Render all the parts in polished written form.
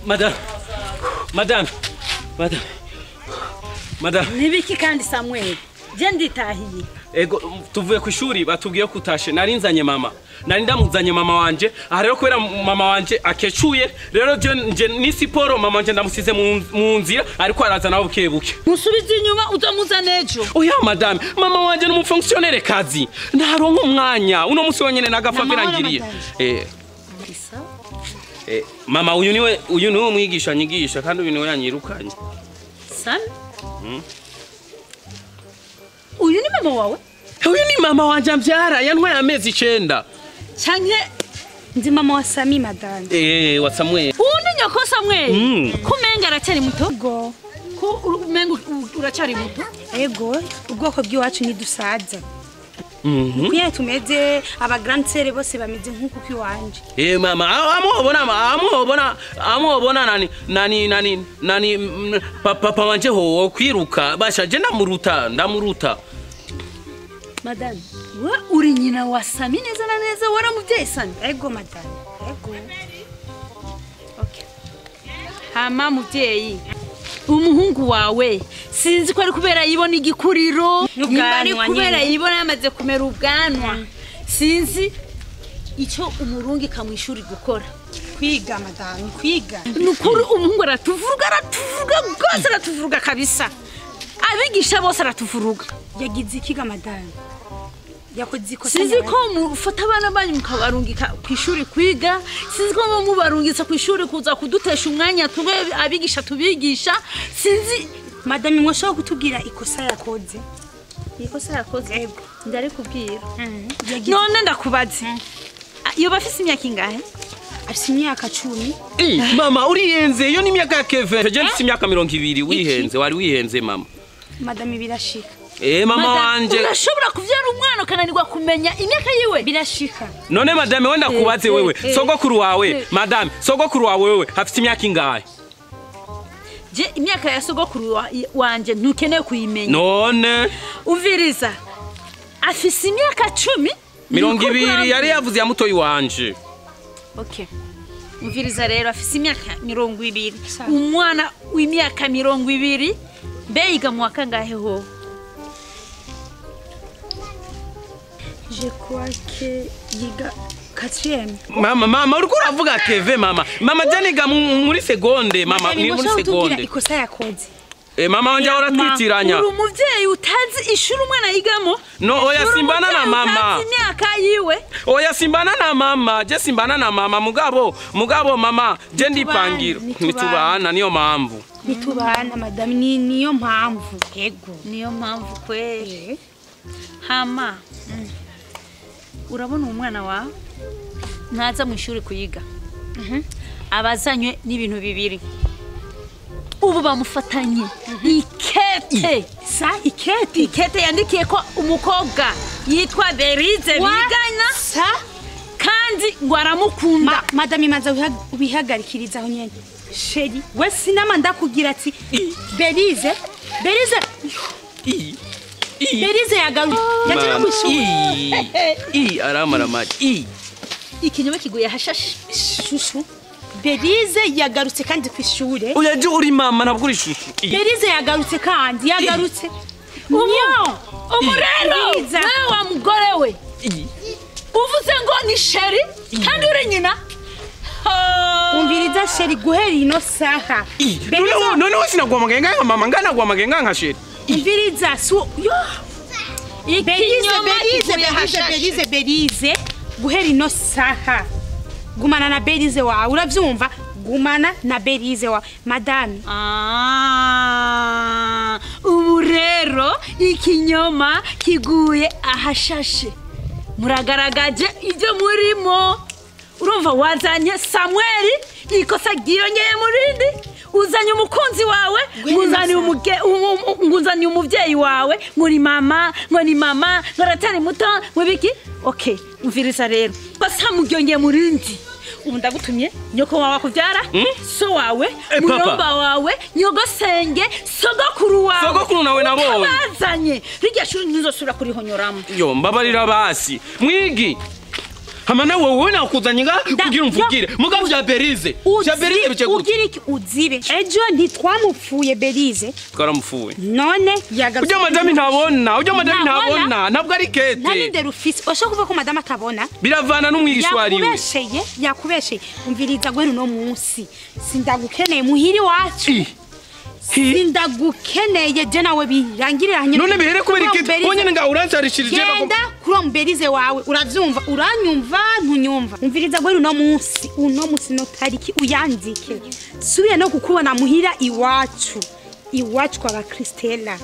Madame, madame, madame, madame. Nibiki kandi Samuel, je nditahiye. Ego tuvuye ku ishuri batubwiye kutashe narinzanye mama. Nari ndamuzanye mama wanje, aha rero kubera mama wanje akecuye, rero je ni siporo mama wanje ndamusize mu nzira ariko araza nawe buke buke. Musubize inyuma uzamuzane ejo. Oya madame, mama wanje ni umufonctionnaire kazi. Ndaronka umwanya, uno musi wonyene nagafa birangiriye. Mama uyu niwe uyu niwe mwigisha nyigisha kandi uyu niwe yanyirukanye. Sami? Uyu ni mama wawe? Uyu ni mama wanje ambyara yantwaye amezi 9. Canke ndi mama wa Sami madame. Wa Samuel. Uyu ni nyoko Samuel. Kumenga aracyari muto? Go. Ku umenga uracyari muto? Ego, ubwoko bw'iwacu ni dusaza. Kuye tumeze aba grand sere bose bameze nkuko kiwanje. Mama, amubona nani nani nani nani papa wanje ho kwiruka bashaje ndamuruta. Madame, we uri nyina wa Sami neza na neza waramuvyaye Sami? Ego madame, ego. Okay. Hama muvyeyi, umuhungu wawe sinzi ko ari kubera yibona igikuriro, nimba ari kubera yibona yamaze kumera ubwanwa. Sinzi icyo umurungi kamwishuri gukora. Kwiga madame, kwiga. Nukuri umuhungu aratuvuruga rwose aratuvuruga kabisa. Abigisha bose aratuvuruga. Yagize ikiga madame. Yakoze ikosa. Sinzi ko mufata abana banyu mukabarungika ku ishuri kwiga, sinzi ko mubarungitsa ku ishuri kuza kudutesha umwanya tube abigisha tubigisha, sinzi madame mwoshobora kutubwira ikosa yakoze. Ikosa yakoze? Ndari kubwira. None ndakubaze. Iyo bafise imyaka ingahe? Afise imyaka 10. Mama urihenze, iyo ni imyaka ya Kevin. Je mfise imyaka 20 wihenze, wari wihenze mama. Madame birashika. Mama wanje urashobora kuvyara umwana ukananirwa kumenya imyaka yiwe? Birashika. None madame wenda kubaze wewe, sogokuru wawe, madame, sogokuru wawe wewe afite imyaka ingahe? Je imyaka ya sogokuru wanje ntukeneye kuyimenya. None umviriza. Afise imyaka 10 20 yari yavuze ya mutoyi wanje. Okay. Umviriza rero afise imyaka 20. Umwana w'imyaka 20 mbe yiga mu wakangahe ho? Je crois que yiga 4e. Mama, mama uriko uravuga Keve mama. Mama janiga muri segonde mama, ni muri segonde. Ikosa yakoze. Mama wanje aratwitiranya. Uri umuvyeyi utazi ishuri umwana yigamo? No, oya simbana na mama. Utazi imyaka yiwe? Oya simbana na mama, je simbana na mama mugabo mama, je ndipangira. Nitubana niyo mpamvu. Nitubana madame ni niyo mpamvu. Ego. Niyo mpamvu kweli. Hama. Urabona umwana wawe ntaza mu ishuri kuyiga. Abazanywe n'ibintu bibiri. Ubu bamufatanye ikete. Sa ikete. Ikete yandikiye ko umukobwa yitwa Berize bigana. Sa kandi ngo aramukunda. Madame imaze ubihagarikiriza aho nyene. Sheri, we sinama ndakugira ati Berize, Berize. Berize yagaruye. Yaje no kwishuri. Aramara maji. Ikinyoma kiguye hashashe. Shushu. Berize yagarutse kandi kwishure. Oya je uri mama ntabwo uri shushu. Berize yagarutse kandi yagarutse. Umurero. Nawe wa mugore we. Uvuze ngo ni sheri kandi uri nyina. Umviriza sheri guhera ino saha. None we sinagwamagaye nka mama ngana gwamagaye nka sheri. Umviriza su yo. Berize Berize Berize Berize Berize guhera ino saha. Gumana na Berize wawe uravyumva? Gumana na Berize wawe madame. Ubu rero ikinyoma kiguye ahashashe. Muragaragaje ibyo murimo. Urumva wazanye Samuel ikosa ryiyongeye murindi, uzanye umukunzi wawe, nguzanye umuvyeyi wawe, ngo ni mama, ngo ni mama, ngo ratari muto, ngo biki? Okay, umviriza rero. Kosa mugyongeye murindi. Ubu ndagutumye nyoko wawe akuvyara, so wawe, muromba wawe, nyogosenge, sogokuru wawe. Sogokuru nawe nabonye. Bazanye. Rirya shuri ntuzosubira kurihonyoramo. Yo mbabarira basi. Mwigi. Hama nawe wowe nakuzanye nga kugira umvugire. Mugabo vya Berize. Vya Berize bice gute? Ugira iki uzibe. Ejo ntitwamupfuye Berize. Twaramupfuye. None yagarutse. Ujya madame ntabona, ujya madame ntabona, ntabwo ari kete. Nta ndero ufise. Oshaka kuvuga ko madame atabona? Biravana n'umwigisha wariwe. Yakubesheye, yakubesheye. Umviriza gwera uno munsi. Sindagukeneye muhiri wacu. Sindagukeneye je nawe birangirira hanye. None bihere kubera iki? Wonyene nga uransharishirije bagomba. Genda kuri Berize wawe uravyumva, uranyumva ntunyumva. Umviriza gwera uno munsi, uno munsi no tariki uyandike. Subiye no kukubona muhira iwacu. Iwacu kwa ba Christella.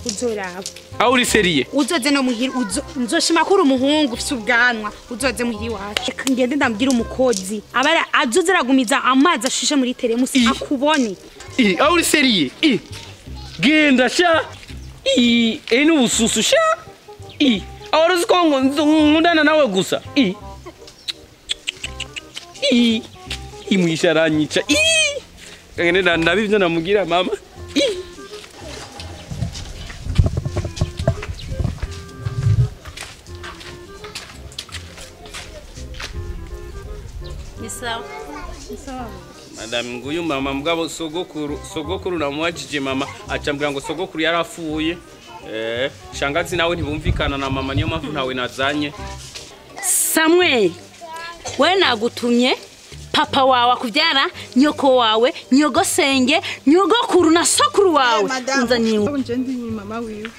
Uzoraba. Aho uri seriye? Uzoze no muhira nzoshima kuri umuhungu ufise ubwanwa, uzoze muhira iwacu. Ngende ndambwira umukozi. Abara azoze aragumiza amazi ashushe muri teremusi akubone. Aho uri seriye? Genda sha. Eni ubususu sha. Aho uzi ko nkundana nawe gusa. Imwisha aranyica. Ngende ndabivyo namugira mama. Madame nguyu mama mugabo sogokuru namwajije mama acambwira ngo sogokuru yarafuye. Shangazi nawe ntibumvikana na mama niyo mpamvu ntawe nazanye. Samuel, we nagutumye papa wawe akubyara, nyoko wawe, nyogosenge, nyogokuru na sokuru wawe. Nzaniye. Nje ndi mama wiwe.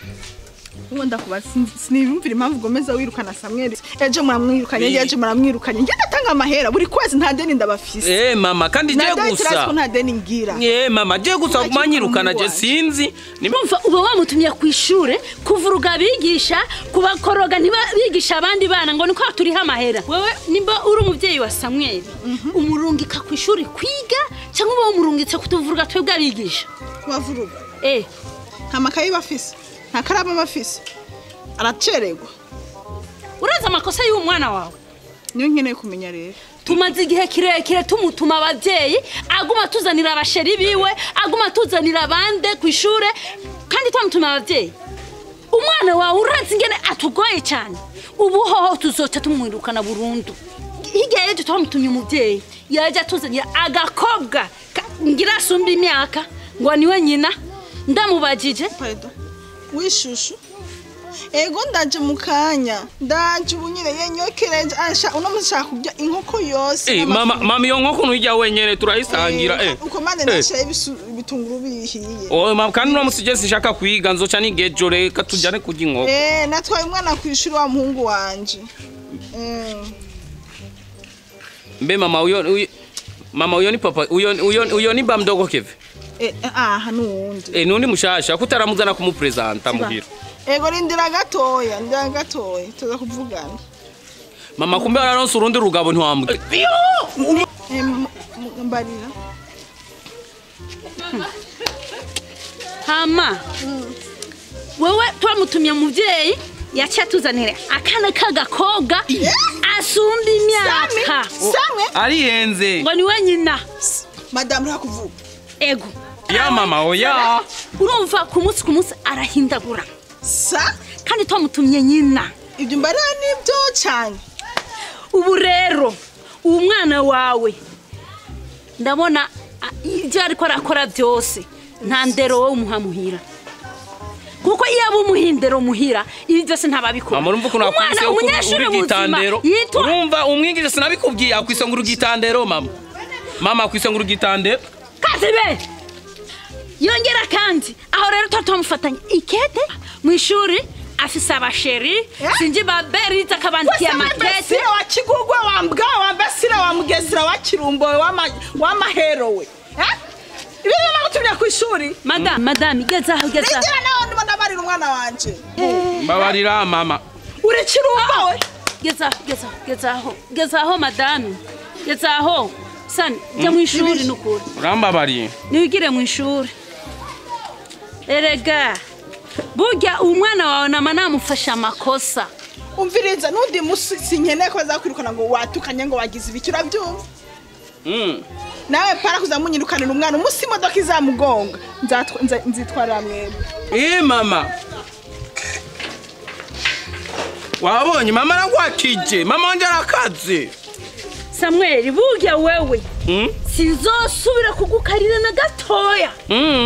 Ubu ndakuba siniyumvira impamvu ugomeza wirukana Samuel. Ejo muramwirukanye, ejo muramwirukanye. Nge ndatanga amahera buri kwezi nta deni ndabafise. Mama kandi je gusa. Nta deni ngira. Mama je gusa kumanyirukana je sinzi. Nimva uba wamutumye ku ishure kuvuruga abigisha kubakoroga ntibabigisha abandi bana ngo niko turiha amahera. Wewe nimba uri umuvyeyi wa Samuel umurungika ku ishuri kwiga cyangwa uba umurungitse kutuvuruga twebwe abigisha? Kubavuruga. Nta makayi bafise. Nta karaba bafise. Aracererwa. Uraza amakosa y'uwo mwana wawe? Niyo nkeneye kumenya rero. Tumaze igihe kirekire tumutuma abavyeyi aguma tuzanira abasheri biwe, aguma tuzanira abande ku ishure kandi twamutuma abavyeyi. Umwana wawe urazi ingene atugoye cyane. Ubu hoho tuzoca tumwirukana burundu. Hirya y'ejo twamutumye umuvyeyi yaje atuzanira agakobwa ngira asumba imyaka ngo niwe nyina ndamubajije. Pardon. Wishushu. Ego ndaje mukanya. Ndaje ubunyire yenyokereje ansha uno mushaka kurya inkoko yose. Mama iyo nkoko ntujya wenyene turayisangira. Uko mande ndashaye ibitunguru bihiye. Oh mama kandi uno musije sinshaka kwiga nzoca nigejo reka tujane kurya inkoko. Natwaye umwana ku ishuri wa muhungu wanje. Mbe mama uyo mama uyo ni papa uyo ni bamdogo keve. Aha nundi. Nundi mushasha kutaramuzana kumupresenta muhira. Ego rindira gatoya, ndira gatoya tuza kuvugana. Mama kumbe araronse urundi rugabo ntiwambwe. Mbarira. Hama. Wewe twamutumye umuvyeyi yaciye atuzanira akana k'agakobwa asumba imyaka. Samwe ariyenze. Ngo niwe nyina. Madame ntakuvuga. Ego. Ya mama oya. Urumva ku munsi arahindagura. Sa kandi twamutumye nyina. Ibyo mbarira nibyo cyane. Ubu rero uwo mwana wawe ndabona ibyo ariko arakora byose nta ndero wowe umuha muhira. Kuko iyo aba umuhindero muhira ibi byose ntababikora. Mama urumva ukuntu akwise urugitandero. Urumva umwigisha sinabikubwiye akwise ngo urugitandero mama. Mama akwise ngo urugitandero. Kazibe. Yongera kandi aho rero twamufatanye ikete mu ishuri afise abasheri sinji baberi takabandikiye amakete wa kigugwe wambwa wambasira wa mugezira wa kirumbo wa mahero we. Ibi nagutumye ku ishuri. Madame geza aho geza. Ngira nawe ndimo ndabarira umwana wanje. Mbabarira mama. Uri kirumbo we. Geza geza aho madame. Geza aho. Sani jya mu ishuri nukuri. Urambabariye. Niwigire mu ishuri. Erega burya umwana wawe nama namufasha amakosa. Umviriza nundi musi sinkeneye ko bazakwirukana ngo watukanye ngo wagize ibiki urabyumva. Nawe para kuzamunyirukanira umwana umusi imodoka izamugonga nzitwara mwebwe. Mama. Wabonye mama aragwakije, mama wanje arakaze. Samuel, burya wewe sinzosubira kugukarira na gatoya.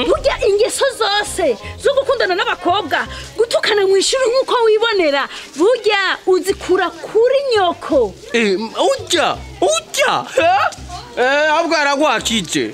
Burya ingeso zose zo gukundana n'abakobwa, gutukana mu ishuri nk'uko wibonera, burya uzikura kuri nyoko. Ujya ujya ahubwo aragwakije.